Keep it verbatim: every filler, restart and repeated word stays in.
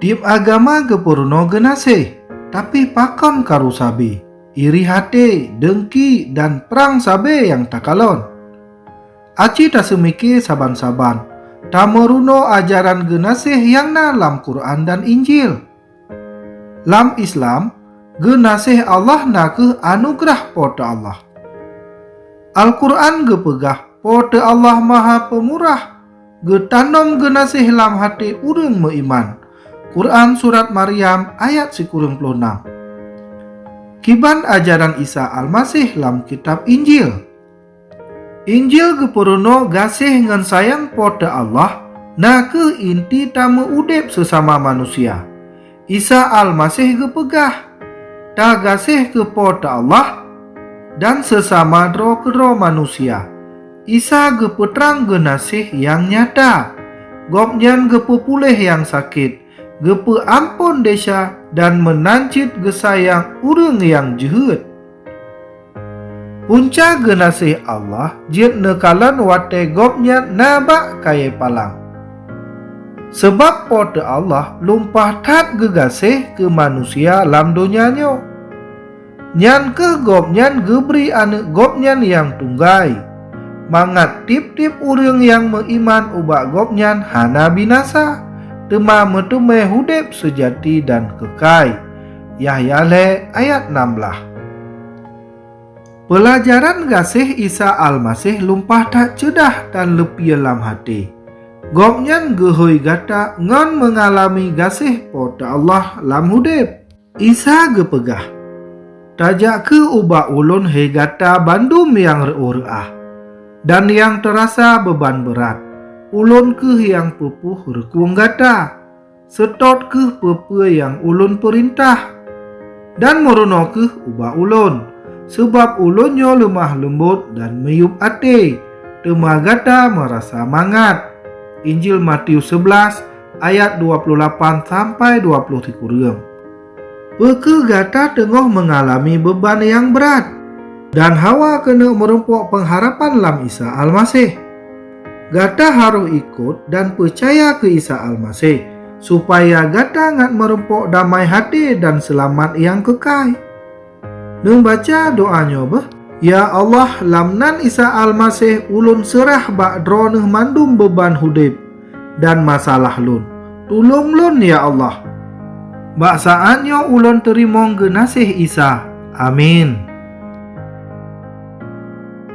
Tieb agama geupeurunoe geunaséh, tapi pakon karu sabe, iri até, deungki, dan prang sabe nyang takalon. Aci taseumike saban-saban, tameurunoe ajaran geunaséh nyang na lam Quran dan Injil. Lam Islam, geunaséh Allah na kheueh anugeurah Po teu Allah. Al-Quran geupeugah Po teu Allah Maha Peumurah, geutanom geunaséh lam até ureuëng meuiman. Quran Surat Maryam ayat sikureueng ploh nam. Kiban ajaran Isa Almaseh lam kitab Injil. Injil geupeurunoe gaséh ngon sayang Po teu Allah, na kheueh inti tameu-udeb seusama manusia. Isa Almaseh geupeugah, "Tagaséh keu Po teu Allah dan seusama droe keudroe manusia." Isa geupeutrang geunaséh nyang nyata. Gobnyan geupeupuléh nyang sakét, geupeuamphon desya dan meunan cit geusayang ureuëng nyang jeuhet. Punca geunaséh Allah jeuet neukalon watée Gobnyan na bak kayée palang. Sabab Po teu Allah lumpah that geugaséh keu manusia lam donya nyoe. Nyan kheueh Gobnyan geubri Aneuëk Gobnyan nyang tunggai, mangat tieb-tieb ureuëng nyang meuiman ubak Gobnyan hana binasa, teuma meuteumé udeb seujati dan keukai. Yahya lhée ayat nam blaih. Peulajaran gaséh Isa Almaseh lumpah that ceudah dan leupie lam até. Gobnyan geuhôi gata ngon meungalami gaséh Po teu Allah lam udeb. Isa geupeugah, "Tajak kheueh ubak Ulôn, hé gata bandum nyang reuôh reuah dan nyang teurasa beuban beurat. Ulôn kheueh nyang peupuih reukueng gata. Seutôt kheueh peue-peue nyang Ulôn peurintah, dan meurunoe kheueh ubak Ulôn, sabab Ulôn nyoe leumah leumbot dan miyueb até, teuma gata meurasa mangat." Injil Matius seublaih ayat dua ploh lapan sampai dua ploh sikureueng. Peu kheueh gata teungoh meungalami beuban nyang brat dan hawa keuneuk meurumpok peungharapan lam Isa Almaseh? Gata harôh ikot dan peucaya keu Isa Almaseh, supaya gata ngat meurumpok damai até dan seulamat nyang keukai. Neubaca doa nyoe beuh, "Ya Allah, lam nan Isa Almaseh ulôn seurah bak Droeneueh mandum beuban udeb dan masalah lôn. Tulông lôn, ya Allah." Bak saát nyoe ulôn teurimong geunaséh Isa. Amin.